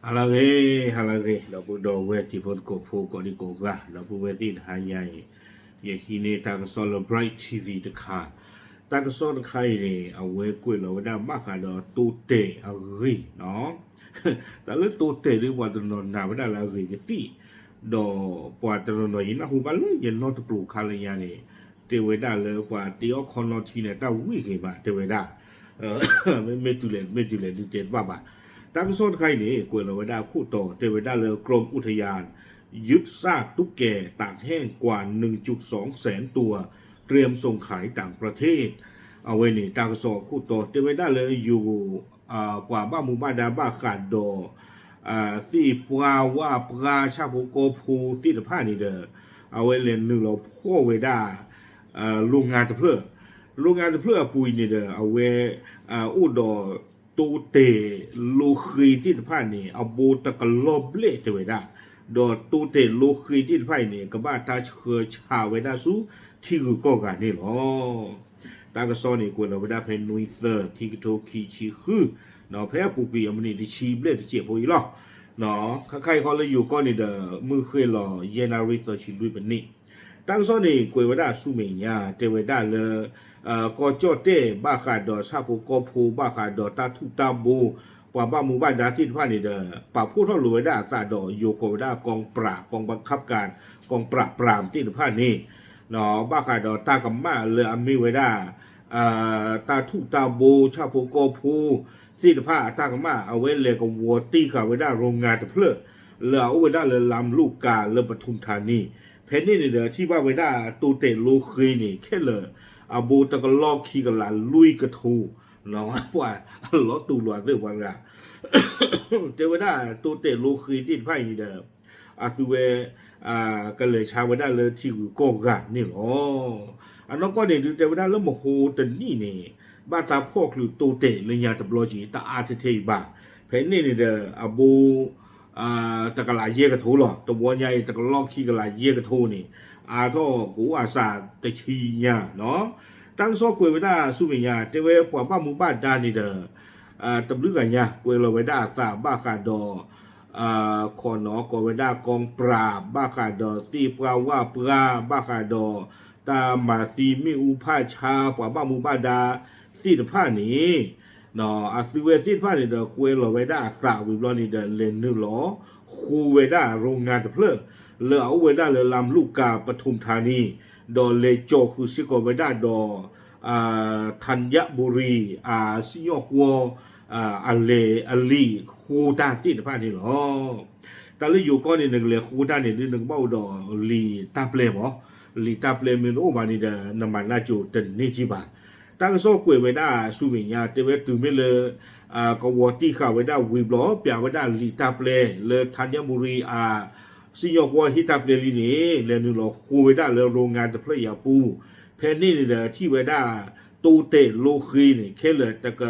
ဟါလၢအဂ့ၤ, ဟါလၢအဂ့ၤ ဒီပုၢ်ဒီဝဲၢ်တံၤဖိသကိးဖိကိးဒံကိးဂၤ ဒီပုၢ်ဝဲၢ်သ့ၣ်တဟါညါအံၤ, ယဟံးန့ၢ်တၢ်ကစီၣ်လၢ Bright TV တခါ, တၢ်ကစီၣ်တခါအံၤန့ၣ် အဝဲကွဲးလီၤဝဲဒၣ်ဘၣ်ဃးဒီးတိတဲာ်အဂ့ၢ်နီၤ, တၢ်လၢတိတဲာ်ဒ်ပှၤတနီၤနာ်ဝဲဒၣ်လၢအဂ့ၤကသံၣ်, ဒီးပှၤတနီၤနီၤယနၢ်ဟူဘၣ်လၢယနီၢ်တပျိၤခါလၢညါန့ၣ်, တဲဝဲဒၣ်လၢပှၤတ့အီၣ်ခီနီထံန့ၣ် တၢ်ဝံၣ်ဂ့ၤမး တဲဝဲဒၣ် မ့ၢ်တုၤလဲၣ် မ့ၢ်တုၤလဲၣ် ဒုးတဲတဘၣ်ဘၣ်. တၢ်ကစီၣ်တခါအံၤန့ၣ် ကွဲးလီၤဝဲဒၣ်ခိၣ်တီ တဲဝဲဒၣ်လၢ กรมอุทยาน ยึดซากตุ๊กแกตากแห้งกว่า หนึ่งจุดสองแสนตัว เตรียมส่งขายต่างประเทศ အဝဲန့ၣ် တၢ်ကစီၣ်ခိၣ်တီ တဲဝဲဒၣ်လၢယိၤ ပှၤဘၣ်မူဘၣ်ဒါဘၣ်ဃးဒီး သ့ၣ်ပှၢ်ဝၣ်ပှၢ်ဆၣ်ဖိကီၢ်ဖိသ့ၣ်တဖၣ်န့ၣ်ဒီး အဝဲလဲၤနုာ်လီၤဖီၣ်ဝဲဒၣ် โรงงานတဖျၢၣ်, โรงงานတဖျၢၣ်အပူၤအံၤန့ၣ်ဒီး အဝဲ အိၣ်ဒီး တိတဲာ်လိဃ့သ့ၣ်တဖၣ်န့ၣ် အဘိတကလီၢ်ဘျဲၣ်တဲဝဲဒၣ်, ဒီးတိတဲာ်လိဃ့သ့ၣ်တဖၣ်အံၤန့ၣ် ကဘၣ်တၢ်ဆှၢဆါဝဲဒၣ်ဆူထံဂုၤကီၢ်ဂၤန့ၣ်လီၤ. တၢ်ကစီၣ်န့ၣ် ကွဲးလီၤဝဲဒၣ်ဖဲ နွံသၢ ခံကထိခံဆံဃု ဖဲအပူၤကွံာ်အမံးနံးတဆံဘျဲၣ်တစဲးဖိအံၤလီၤ. ခါခါအံၤဃီလၢယိၤကီၢ်န့ၣ်ဒီး မုၢ်ဃ့ၢ်လီၤယဲၢ်နၣ်ရံၣ်သၢဆံလွံၢ်မံးနံး, တၢ်ကစီၣ်န့ၣ် ကွဲးဝဲဒၣ်ဆူမဲာ်ညါ တဲဝဲဒၣ်လၢ ကီၢ်ကၠီၣ်တဲၣ်ဘၣ်ဃးဒီးဆၣ်ဖိကီၢ်ဖိဘၣ်ဃးဒီးတၢ်ထူၣ်တၢ်ဘိ ပှၤဘၣ်မူဘၣ်ဒါသ့ၣ်တဖၣ်န့ၣ်ဒီး ပာ်ဖှိၣ်ထီၣ်လိာ်ဝဲဒၣ်အသးဒီးယိၤကိးဝဲဒၣ် กองปราบ กองบังคับการ กองปราบปราม သ့ၣ်တဖၣ်န့ၣ် ဘၣ်ဃးဒီးတၢ်ကမၣ်လၢအမ့ၢ်ဝဲဒၣ် တၢ်ထူၣ်တၢ်ဘိဆၣ်ဖိကီၢ်ဖိသ့ၣ်တဖၣ်အတၢ်ကမၣ် အဝဲလဲၤကဝီၤတံၢ်ဃာ်ဝဲဒၣ် โรงงานတဖျၢၣ် လၢအအိၣ်ဝဲဒၣ်လၢ ลำลูกกา လၢ ปทุมธานี ဖဲန့ၣ်န့ၣ်ဒီး ထံၣ်ဘၣ်ဝဲဒၣ်တိတဲာ်လိဃ့န့ၣ် ခဲလၢာ် အဘိတကလီၢ်ခံကလးလွံၢ်ကထိ ပှၤအလီၤတူာ်လိာ်အသးပှၤတဂၤ တဲဝဲဒၣ်တိတဲာ်လိဃ့သ့ၣ်တဖၣ်အံၤန့ၣ်ဒီး အသုဝဲ ကလဲၤဆါဝဲဒၣ်လၢထံဂုၤကီၢ်ဂၤန့ၣ်လီၤ. အနီၢ်ကီၢ်န့ၣ်ဒုးတဲဝဲဒၣ်လၢမဟိတနံၣ်န့ၣ် ဘၣ်တၢ်ဖီၣ်ချုးတိတဲာ်လၢညါတဘျီက့ၤ တအါထဲထဲအံၤဘၣ်. ဖဲန့ၣ်န့ၣ်ဒီး အဘိ တကလးယဲၢ်ကထိလီၤ. တဝီညါအံၤ တကလီၢ်ခံကလးယဲၢ်ကထိန့ၣ် အါထီၣ်ကအိၣ်အစှၤတဆံညါနီၤ. တၢ်ကစီၣ်ကွဲးဝဲဒၣ်ဆူမဲာ်ညါ တဲဝဲပှၤဘၣ်မူဘၣ်ဒါန့ၣ်ဒီး တဘျုးဂၤညါ ကွဲးလီၤဝဲဒၣ်အသးဘၣ်ဃးဒီး ခိၣ်နီၣ် ကိးဝဲဒၣ် กองปราบ ဘၣ်ဃးဒီးသ့ၣ်ပှၢ်ဝၣ်ပှၢ် ဘၣ်ဃးဒီး တၢ်မၤသံမ့ၣ်အူဖးဆါ ပှၤဘၣ်မူဘၣ်ဒါသ့ၣ်တဖၣ်န့ၣ် အသုဝဲသ့ၣ်တဖၣ်န့ၣ်ဒီး ကွဲးလီၤဝဲဒၣ်အသးဝံၤဘျီန့ၣ်ဒီး လဲၤနုာ်လီၤဃိဝဲဒၣ် โรงงานတဖျၢၣ် လၢအအိၣ်ဝဲဒၣ်လၢ ลำลูกกา ปทุมธานี ဒီးလဲၤကၠီဃုာ်စ့ၢ်ကီးဝဲဒၣ်ဒီး ธัญบุรี အစံၣ်ညီၣ်ကွီၢ် အလဲၤအလံာ်ဃိတၢ်သ့ၣ်တဖၣ်န့ၣ်လီၤ. တၢ်လၢယိၤကီၢ်န့ၣ် နကလဲၤဃိတၢ်န့ၣ်ဒုး နကဘၣ်အိၣ်ဒီးလံာ်တၢ်ပျဲမး, လံာ်တၢ်ပျဲမ့ၢ်နအိၣ်ဘၣ်န့ၣ်ဒီး နမၤနၢ်ကၠိတန့ၢ်ကံဘၣ်. တၢ်ကစီၣ်ကွဲးဝဲဒၣ်ဆူမဲာ်ညါ တဲဝဲတုၤမ့ၢ်လၢ ကဝီၤတံၢ်ဃာ်ဝဲဒၣ်ဝံၤဘျီ ပျးဝဲဒၣ်လံာ်တၢ်ပျဲလၢ ธัญบุรี အ စံၣ်ညီၣ်ကွီၢ်ဟ့ၣ်တၢ်ပျဲလံန့ၣ် လဲၤနုာ်လီၤဃိဝဲဒၣ်လၢ โรงงานတဖျၢၣ်အံၤအပူၤ, ဖဲန့ၣ်န့ၣ်ဒီး ထံၣ်ဝဲဒၣ်တိတဲာ်လိဃ့န့ၣ် ခဲလၢာ်တက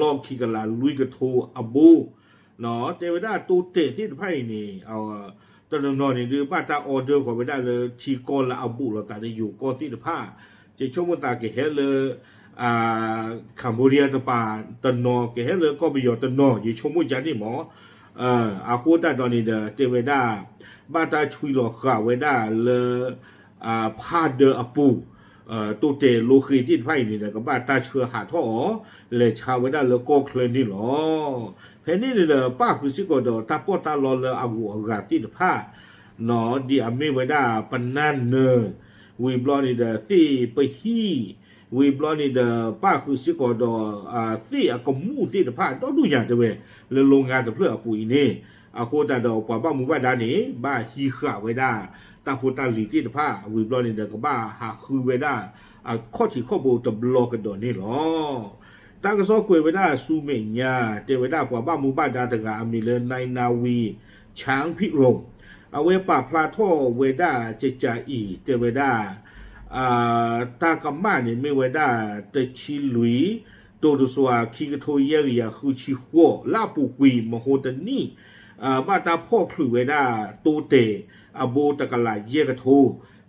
လီၢ်ခံကလးလွံၢ်ကထိအဘိ တဲဝဲဒၣ်တိတဲာ်သ့ၣ်တဖၣ်အံၤန့ၣ် တနီၤနီၤန့ၣ်ဒုး ဘၣ်တၢ် order ဃီၤဝဲဒၣ်လၢထံကီၢ်လၢအဘူးလိာ်သးလၢယိၤကီၢ်သ့ၣ်တဖၣ်, ယဆိကမိၣ်သးကဟဲလၢ Cambodia တပၤတနီၤ ကဟဲလၢကီၢ်ပယီၤတနီၤ ယဆိကမိၣ်ယါန့ၣ်မး, အဃိသတးဒီးန့ၣ်ဒီး တဲဝဲဒၣ် ဘၣ်တၢ်ဆွံလီၤဃာ်ဝဲဒၣ်လၢ ဖးဒၢးအပူၤ တိတဲာ်လိဃ့သ့ၣ်တဖၣ်အံၤန့ၣ်ဒီး ကဘၣ်တၢ်ဆှၢဟးထီၣ်အီၤ လဲၤဆါဝဲဒၣ်လၢကီၢ်ချၢန့ၣ်လီၤ. ဖဲန့ၣ်န့ၣ်ဒီး ပၣ်ဃုာ်စ့ၢ်ကီးဒီးတၢ်ပီးတၢ်လီလၢအဂုၤအဂၤသ့ၣ်တဖၣ် ဒ်အမ့ၢ်ဝဲဒၣ်ပနၢ်နၢၤ, ဝံၤဘျီန့ၣ်ဒီးသ့ၣ်ပဟံၣ်, ဝံၤဘျီန့ၣ်ဒီး ပၣ်ဃုာ်စ့ၢ်ကီးဒီး သ့ၣ်အကမူၣ်သ့ၣ်တဖၣ် ဒီဒူၣ်ညါတဲဝဲ လၢ โรงงานတဖျၢၣ်အပူၤအံၤန့ၣ်, အဃိသတးဒီးပှၤဘၣ်မူဘၣ်ဒါန့ၣ် ဘၣ်ဟံးဃာ်ဝဲဒၣ် တၢ်ဖိတၢ်လံၤသ့ၣ်တဖၣ် ဝံၤဘျီန့ၣ်ဒီး ကဘၣ်ဟးဃုဝဲဒၣ် အခီၣ်ထံးခီၣ်ဘိတဘျီကဒီးန့ၣ်လီၤ. တၢ်ကစီၣ်ကွဲးဝဲဒၣ်ဆူမဲာ်ညါ တဲဝဲဒၣ်ပှၤဘၣ်မူဘၣ်ဒါတဂၤအမံၤလၢ นายนาวี ช้างพิรม အဝဲပာ်ဖျါထီၣ်ဝဲဒၣ်ကကးအံၤ တဲဝဲဒၣ် တၢ်ကမၣ်န့ၣ်မ့ၢ်ဝဲဒၣ် တဆံလွံၢ် တိၤတစွၤ ခံကထိယဲၢ်ကယၤဃုဆံဃိး လၢအပူၤကွံာ်မဟိတနံၣ် ဘၣ်တၢ်ဖီၣ်ချုးဝဲဒၣ်တိတဲာ်အဘိတကလးယဲၢ်ကထိ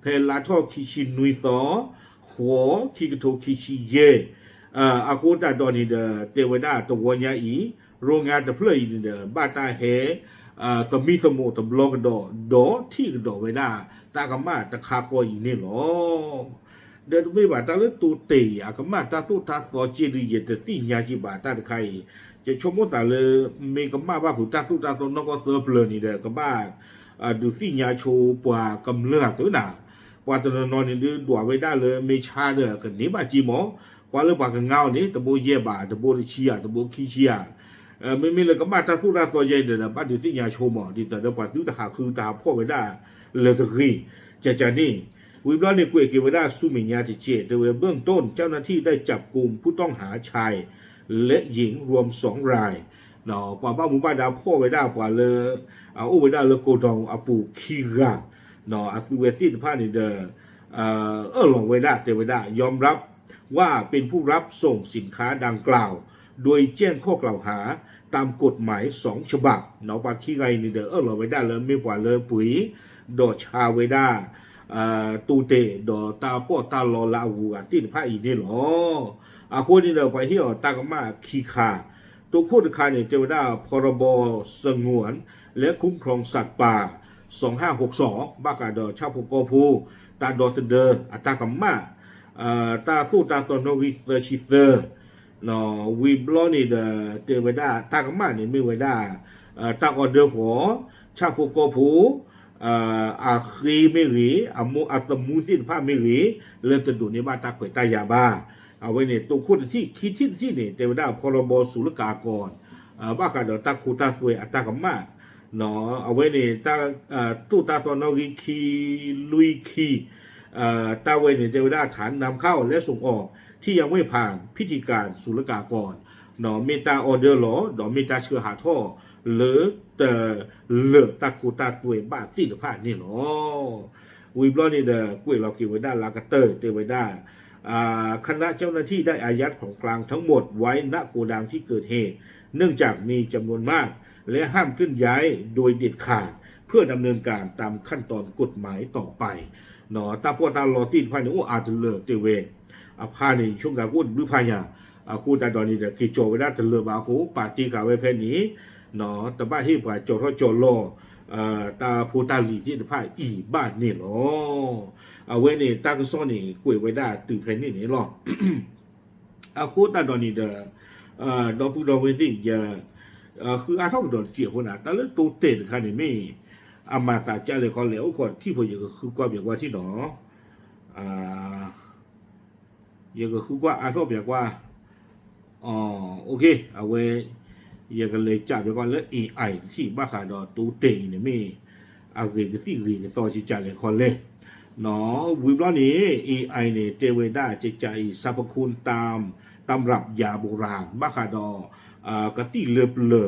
ဖဲလါထီၣ်ခံဆံနွံသီ ဃိး ခံကထိခံဆံယဲၢ် အဃိသတးဒီးန့ၣ်ဒီး တဲဝဲဒၣ်တဝီညါအံၤ โรงงาน တဖျၢၣ်အံၤန့ၣ်ဒီး ဘၣ်တၢ်ဟဲ သမံသမိးတဘျီကဒီး ဒီးထံၣ်ကဒီးဝဲဒၣ် တၢ်ကမၣ်တခါဃီအံၤန့ၣ်လီၤ. ဒီးတမ့ၢ်ဘၣ်တၢ်လၢတိတဲာ်အံၤ အကမၣ်တၢ်သိၣ်တၢ်သီက့ဒုး ယတသ့ၣ်ညါက့ဘၣ်တၢ်တခါအံၤ, ယဆိကမိၣ်သးလၢ မ့ၢ်ကမၣ်ဘၣ်ဖုးတၢ်သိၣ်တၢ်သီနီၢ်ကီၢ်သၢပျၢၤန့ၣ်ဒီး ကဘၣ် ဒုးသ့ၣ်ညါဆိပှၤကမျၢၢ်အသိးနၤ, ပှၤတနီၤနီၤန့ၣ်ဒုးဒွးဝဲဒၣ်လၢမ့ၢ်ဆါဒီးကန့ၢ်ဘၣ်က့မး, ကွၢ်လၢပှၤကငါအီၤန့ၣ် တဘိယဲၢ်ဘး တဘိတဆံယၤ တဘိခံဆံယၤ, မ့မ့ၢ်လၢကမၣ်တၢ်သိၣ်တၢ်သီယဲၢ်ဒီး ဘၣ်ဒုးသ့ၣ်ညါဆိမး ဒ်သိးဒီးပှၤသုတဟးဃုတဟးဖီၣ်ဝဲဒၣ်လၢတဂ့ၤ, ကကန့ၣ် ဝံၤဘျီန့ၣ်ကွဲးက့ၤဝဲဒၣ်ဆူမဲာ်ညါတကဲး တဲဝဲ เบื้องต้น เจ้าหน้าที่ได้จับกุมผู้ต้องหาชายและหญิงรวมสองราย ပှၤဘၣ်မူဘၣ်ဒါဖီၣ်ဝဲဒၣ်ပှၤလၢ အအိၣ်ဝဲဒၣ်လၢကိးတီၤအပူၤခံဂၤ, အသုဝဲသ့ၣ်တဖၣ်န့ၣ်ဒီး အၢၣ်လီၤဝဲဒၣ်တဲဝဲဒၣ် ยอมรับว่าเป็นผู้รับส่งสินค้าดังกล่าว โดยแจ้งข้อกล่าวหาตามกฎหมายสองฉบับ ပှၤခံဂၤအံၤန့ၣ်ဒီး အၢၣ်လီၤဝဲဒၣ်လၢမ့ၢ်ပှၤလၢပှ့ၤ ဒီးဆါဝဲဒၣ် တိတဲာ် ဒီးတၢ်ပီးတၢ်လီလၢအဂုၤအဂၤသ့ၣ်တဖၣ်အံၤန့ၣ်လီၤ. အဃိန့ၣ်ဒီး ပှၤဟ့ၣ်အီၤတၢ်ကမၣ်ခံခါ, တိခိၣ်တခါန့ၣ် တဲဝဲဒၣ် พรบสงวนและคุ้มครองสัตว์ป่า สองห้าหกสอง ဘၣ်ဃးဒီးဆၣ်ဖိကီၢ်ဖိ တၢ်ဒီသဒၢအတၢ်ကမၣ် တၢ်သိၣ်တၢ်သီနီၣ်ဂံၢ်သၢဆံသၢ ဝံၤဘျီန့ၣ်ဒီး တဲဝဲဒၣ်တၢ်ကမၣ်န့ၣ်မ့ၢ်ဝဲဒၣ် တၢ်အီဒၢဃီၤ ဆၣ်ဖိကီၢ်ဖိ အဃ့မ့ၢ်ဂ့ၤ အမိၢ်အသမူသ့ၣ်တဖၣ်မ့ၢ်ဂ့ၤ လၢတဒိးန့ၢ်ဘၣ်တၢ်ခွဲးတၢ်ယာ်ဘၣ်. အဝဲန့ၣ် တိခိၣ်တထံၣ် ခံထံၣ်တထံၣ်န့ၣ် တဲဝဲဒၣ် พรบศุลกากร ဘၣ်ဃးဒီးတၢ်ခိတၢ်သွဲအတၢ်ကမၣ် အဝဲန့ၣ် တၢ်သိၣ်တၢ်သီနီၣ်ဂံၢ်ခံ လွံၢ်ခံ တၢ်ဝဲန့ၣ် တဲဝဲဒၣ် ฐานนำเข้าและส่งออกที่ยังไม่ผ่านพิธีการศุลกากร မ့ၢ်တၢ်အီဒၢလီၤ ဒီးမ့ၢ်တၢ်ဆှၢဟးထီၣ်လၢ တလၢာ်တၢ်ခိတၢ်သွဲဘၣ်သ့ၣ်တဖၣ်န့ၣ်လီၤ. ဝံၤဘျီန့ၣ်ဒီး ကွဲးလီၤက့ၤဝဲဒၣ်လၢကတၢၢ် တဲဝဲဒၣ် คณะเจ้าหน้าที่ได้อายัดของกลางทั้งหมดไว้ณโกดังที่เกิดเหตุ เนื่องจากมีจำนวนมาก และห้ามเคลื่อนย้ายโดยเด็ดขาด เพื่อดำเนินการตามขั้นตอนกฎหมายต่อไป တၢ်ပီးတၢ်လီသ့ၣ်တဖၣ်န့ၣ် အိၣ်အါတလၢာ်တဲဝဲ အဖါန့ၣ် ဆိကမိၣ်သးကအိၣ်တဘျုးဖးယၤ အဃိသတးဒီးန့ၣ်ဒီး က့ၤကၠီၤဝဲဒၣ်တလၢာ်ဘၣ်အဃိ ပာ်တ့ဃာ်ဝဲဖဲန့ၣ် တဘၣ်ဟ့ၣ်ပှၤကၠီၤထီၣ်ကၠီၤလီၤ တၢ်ဖိတၢ်လံၤသ့ၣ်တဖၣ်အံၤဘၣ်န့ၣ်လီၤ. အဝဲန့ၣ်တၢ်ကစီၣ်န့ၣ် ကွဲးဝဲဒၣ်တုၤဖဲန့ၣ်န့ၣ်လီၤ. အဃိသတးဒီးန့ၣ်ဒီး ဒီပုၢ်ဒီဝဲၢ်သ့ၣ် ယ ဃုအါထီၣ်ကဒီးတစဲးအဃိန့ၣ် တၢ်လၢတိတဲာ်တခါန့ၣ်မ့ၢ် အမၤသးကလဲၣ်ခီလဲၣ် အိၣ်ခိးတထံၣ်ဖိ ယကဃုကွၢ်ပၠးကွၢ်ထံၣ်နီၤ ယကဃုကွၢ်အါထီၣ်ပၠးကွၢ် အဝဲ ယကလဲၤကးပၠးကွၢ်လၢ AI တထံၣ် ဘၣ်ဃးဒီးတိတဲာ်အံၤန့ၣ်မ့ၢ် အဂ့ၤကသံၣ်ဂ့ၤကသီကကလဲၣ်ခီလဲၣ် ဝံၤဘျီန့ၣ် AI န့ၣ် တဲဝဲဒၣ်ကကအံၤ สรรพคุณตามตำรับยาโบราณ ဘၣ်ဃးဒီး ကသံၣ်လၢပျၢၤ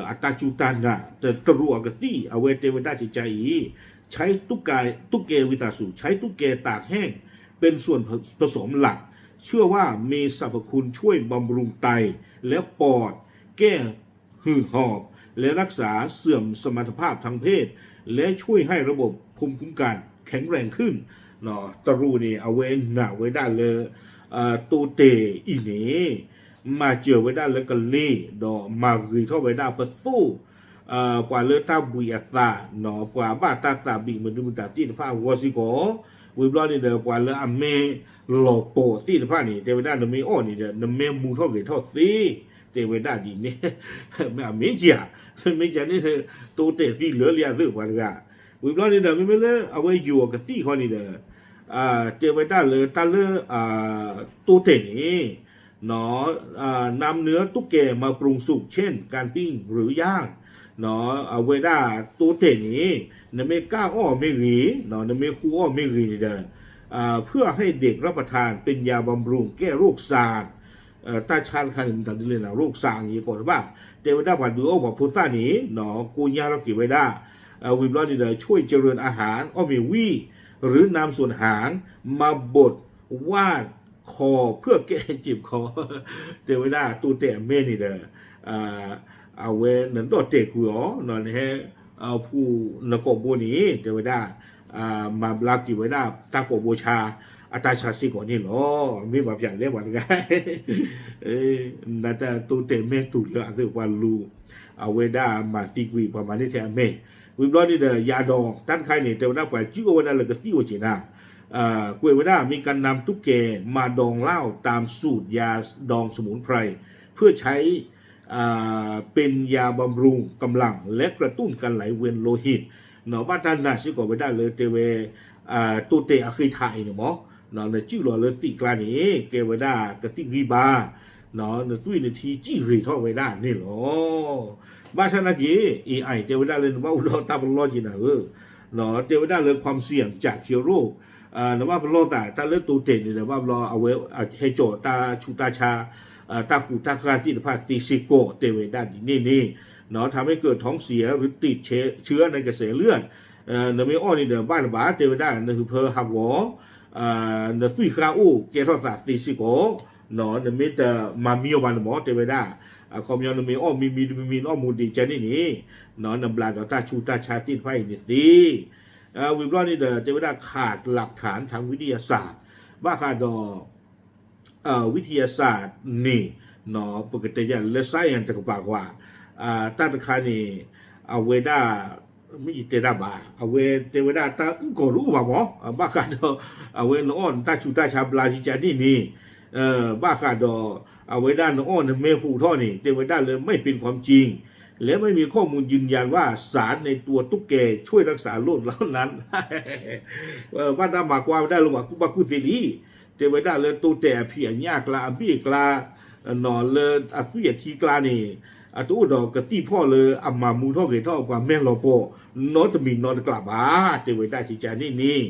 အတၢ်စူၢ်တၢ်နာ် တရူးအကသံၣ် အဝဲတဲဝဲဒၣ်ကကအံၤ ใช้ตุ๊กแก ตุ๊กแก ဝံသးစူၤ ใช้ตุ๊กแกตากแห้งเป็นส่วนผสมหลัก เชื่อว่ามีสรรพคุณช่วยบำรุงไตและปอด แก้หืดหอบ และรักษาเสื่อมสมรรถภาพทางเพศ และช่วยให้ระบบภูมิคุ้มกันแข็งแรงขึ้น တရူးန့ၣ် အဝဲနာ်ဝဲဒၣ်လၢ တိတဲာ်အံၤန့ၣ် မၤစၢၤဝဲဒၣ်လၢကလ့ၢ် ဒီးမၤဂ့ၤထီၣ်ဝဲဒၣ်ပသိၣ် ပှၤလၢတၢ်ဘှံးအသး ပှၤဘၣ်တၢ်သးဘံးမနုၤမတၤသ့ၣ်တဖၣ်အဂီၢ်စ့ၢ်ကီး ဝံၤဘျီန့ၣ်ဒီး ပှၤလၢအမဲလီၤပီၤသ့ၣ်တဖၣ်န့ၣ် တဲဝဲဒၣ်နမ့ၢ်အီၣ်န့ၣ်ဒီး နမဲမူထီၣ်ဂဲၤထီၣ်သ့ တဲဝဲဒၣ်ဒ်န့ၣ် မ့ၢ်အမ့ၢ်ကဧါ မ့ၢ်ကန့ၣ် တိတဲာ်သံလၢလံအသ့ၣ်ပှၤတဂၤ ဝံၤဘျီန့ၣ်ဒီး မ့မ့ၢ်လၢအဝဲယိၤအကသံၣ်ခီန့ၣ်ဒီး တဲဝဲဒၣ်လၢတၢ်လၢ တိတဲာ်န့ၣ် นำเนื้อตุ๊กแกมาปรุงสุก เช่น การปิ้งหรือย่าง အဝဲဒၣ်တိတဲာ်န့ၣ် နမ့ၢ်ကၢ်အီၣ်မ့ၢ်ဂ့ၤ နမ့ၢ်ဃုအီၣ်မ့ၢ်ဂ့ၤန့ၣ်ဒီး เพื่อให้เด็กรับประทานเป็นยาบำรุงแก้โรคซาร์ တၢ်ဆါတခါန့ၣ် မတၤဒ်လဲၣ်နၤ โรคซาร์ ယကိးတဘၣ် တဲဝဲဒၣ်ပှၤဒုးအီၣ်ပှၤဖိသၣ်န့ၣ် ကိညါထီၣ်က့ၤဝဲဒၣ် ဝံၤဘျီန့ၣ်ဒီး ช่วยเจริญอาหาร ออกหมาก หวี หรือน้ำสวนอาหาร มาบดวาดคอเพื่อแก้เจ็บคอ တဲဝဲဒၣ်တိတဲာ်အမဲန့ၣ်ဒီး အဝဲနဒီၣ်တဲာ်ကွံာ်အီၤ နဟဲ ဖှူနကိာ်ဘိန့ၣ် တဲဝဲဒၣ် မၤဘျါက့ၤဝဲဒၣ်တၢ်ကိာ်ဘိဆါ အတၢ်ဆါစ့ၢ်ကီးန့ၣ်လီၤ. မ့ၢ်ဘၣ်ဖၠးလဲၣ်ပှၤတဂၤ နတၢ်တိတဲာ်မဲာ်တူၤလၢအသ့ၣ်ပှၤလူၤ အဝဲဒၣ်မၤသံကွံာ်ပှၤမၤန့ၢ်ထဲအမဲာ် ဝံၤဘျီန့ၣ်ဒီး ယၤဒီး တၢ်တခါန့ၣ် တဲဝဲဒၣ်ပှၤစုၣ်အိၣ်ဝဲဒၣ်လၢကသံၣ်အိၣ်က့ၤနၤ ကွဲးဝဲဒၣ် มีการนำตุ๊กแกมาดองเหล้าตามสูตรยาดองสมุนไพร เพื่อใช้ เป็นยาบำรุงกำลังและกระตุ้นการไหลเวียนโลหิต ဘၣ်တၢ်နာ်စ့ၢ်ကီးဝဲဒၣ်လၢတဲဝဲ တိတဲာ်အဃ့ထးအံၤန့ၣ်မး နစုၣ်လီၤလၢသံၣ်ကျါန့ၣ် ကဲဝဲဒၣ်ကသံၣ်ဂံၢ်ဘါ နသွံၣ်နထံစံၣ်ဂ့ၤထီၣ်ဝဲဒၣ်န့ၣ်လီၤ. ဘၣ်ဆၣ်နာ်က့ AI တဲဝဲဒၣ်လၢနဘၣ်အိၣ်ဒီးတၢ်ပလီၢ်က့ၤနၤဧၢ တဲဝဲဒၣ်လၢ ความเสี่ยงจากเชื้อโรค နဘၣ်ပလီၢ်သးတၢ်လၢတိတဲာ်န့ၣ်ဒီး ဘၣ်ဘျီအဝဲဟဲစိာ်တၢ်ဆူးတၢ်ဆါ တၢ်ကူးတၢ်ကၤသ့ၣ်တဖၣ်သ့စ့ၢ်ကီး တဲဝဲဒၣ်ဒ်န့ၣ်န့ၣ် ทำให้เกิดท้องเสียหรือติดเชื้อในกระแสเลือด နမ့ၢ်အီၣ်န့ၣ်ဒီးဘၣ်တဘၣ် တဲဝဲဒၣ် နဟုးဖၢဟးဂီၤ နသွံၣ်ဃါအိၣ်ကဲထီၣ်သးသ့စ့ၢ်ကီး နမ့ၢ်တမၤမံအီၤဘၣ်န့ၣ်မး တဲဝဲဒၣ် အခီပညီနမ့ၢ်အီၣ်မံမံတမံမံ နအီၣ်မူဒံးကန့ၣ်န့ၣ် နဘျးဒီးတၢ်ဆူးတၢ်ဆါသ့ၣ်တဖၣ်အံၤန့ၣ်သ့ ဝံၤဘျီန့ၣ်ဒီး တဲဝဲဒၣ် ขาดหลักฐานทางวิทยาศาสตร์ ဘၣ်ဃးဒီး วิทยาศาสตร์ န့ၣ် ပကတဲယၤလၢ science တကပၤကွၢ် တၢ်တခါန့ၣ် အဝဲဒၣ် မ့ၢ်ယတဲတၢ်ဘၣ် အဝဲတဲဝဲဒၣ်တၢ်အုၣ်ကီၤတအိၣ်ဘၣ်မး ဘၣ်ဃးဒီး အဝဲနအီၣ်နတၢ်ဆူးတၢ်ဆါဘျါယကန့ၣ်န့ၣ် ဘၣ်ဃးဒီး အဝဲဒၣ်နအီၣ်နမဲာ်ဟူးထီၣ်န့ၣ် တဲဝဲဒၣ်လၢ ไม่เป็นความจริง และไม่มีข้อมูลยืนยันว่าสารในตัวตุ๊กแกช่วยรักษาโรคเหล่านั้น ဘၣ်တၢ်မၤကွၢ်ဝဲဒၣ်လၢပှၤကူၣ်ဘၣ်ကူၣ်သ့လံ တဲဝဲဒၣ်လၢတိတဲာ်အဖံးအညၣ်အကျါ အဘ့ၣ်အကျါ လၢအသွံၣ်အထံကျါန့ၣ် အတအိၣ်ဒီးကသံၣ်ဖီၣ်လၢအမၤမူထီၣ်ဂဲၤထီၣ်ပှၤမဲာ်လီၤပီၤ နီတမံၤနီတကျးဘၣ် တဲဝဲဒၣ်ကကန့ၣ်န့ၣ်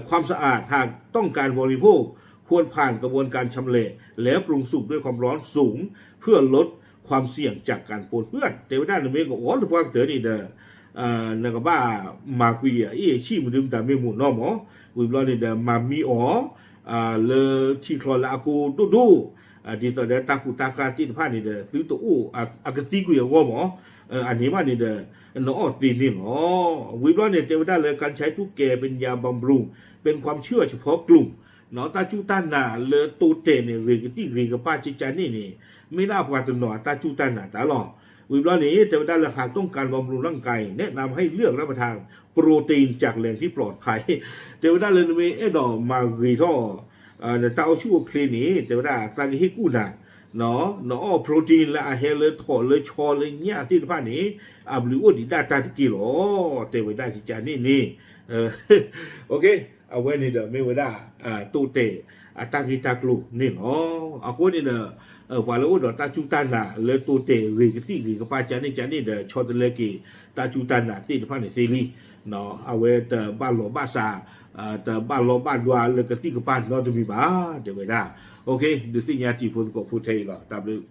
ความสะอาด หากต้องการบริโภค ควรผ่านกระบวนการชำแหละ และปรุงสุกด้วยความร้อนสูง เพื่อลดความเสี่ยงจากการปนเปื้อน တဲဝဲဒၣ်နမ့ၢ်ကအီၣ်တပှၢ်ကတၢၢ်န့ၣ်ဒီး နကဘၣ်မၤကွံာ်အအ့ၣ်အဆံၣ်မနုၤမတၤမ့ၢ်မိၢ်နီၢ်မး ဝံၤဘျီန့ၣ်ဒီး မၤမံအီၤ လၢထံချီလၢအကိၢ်ဒိၣ်ဒိၣ် ဒ်သိးဒီးတၢ်ကူးတၢ်ကၤသ့ၣ်တဖၣ်န့ၣ်ဒီး သုတအိၣ်အကသံကွံာ်အဂီၢ်မး အန့ၣ်ဘၣ်န့ၣ်ဒီး နအီၣ်သ့န့ၣ်လီၤ. ဝံၤဘျီန့ၣ် တဲဝဲဒၣ်လၢ การใช้ตุ๊กแกเป็นยาบำรุง เป็นความเชื่อเฉพาะกลุ่ม တၢ်စူၢ်တၢ်နာ်လၢတိတဲာ်န့ၣ် ဂ့ၤကသံၣ်ဂ့ၤကပၢ်ကကန့ၣ်န့ၣ် မ့ၢ်ဒၣ်ပှၤတနီၤအတၢ်စူၢ်တၢ်နာ်တၢ်လီၤ. ဝံၤဘျီန့ၣ် တဲဝဲဒၣ်လၢ หากต้องการบำรุงร่างกาย แนะนำให้เลือกรับประทานโปรตีนจากแหล่งที่ปลอดภัย တဲဝဲဒၣ်လၢနမ့ၢ်အဲၣ်ဒိးမၤဂ့ၤထီၣ် နတၢ်အိၣ်ဆူၣ်အိၣ်ချ့န့ၣ် တဲဝဲဒၣ်သးကဟ့ၣ်ကူၣ်နၤ နအီၣ် protein လၢအဟဲလၢထိးလၢဆီလၢညၣ်သ့ၣ်တဖၣ်န့ၣ် အဘျုးအိၣ်ဒံးဒၣ်တၢ်တက့ၢ်လီၤ တဲဝဲဒၣ်ကကန့ၣ်န့ၣ် အဝဲန့ၣ်ဒီးမ့ၢ်ဝဲဒၣ် တိတဲာ်အတၢ်ဂ့ၢ်တၢ်ကျိၤန့ၣ်လီၤ. အဃိန့ၣ်ဒီး ပှၤလၢအိၣ်ဒီးတၢ်စူၢ်တၢ်နာ်လၢတိတဲာ်ဂ့ၤကသံၣ်ဂ့ၤကပၢ်ကန့ၣ်ကန့ၣ်ဒီး ဆီတလဲက့ၤ တၢ်စူၢ်တၢ်နာ်သ့ၣ်တဖၣ်န့ၣ်သ့လံ. အဝဲတဘၣ်လီၤဘၣ်စး တဘၣ်လီၤဘၣ်ဒွးလၢကသံၣ်ကပၢ်နီတမံၤဘၣ် တဲဝဲဒၣ်. ဒုးသ့ၣ်ညါတံၤဖိသကိးဖိထဲအံၤလီၤ. တၢ်ဘျုး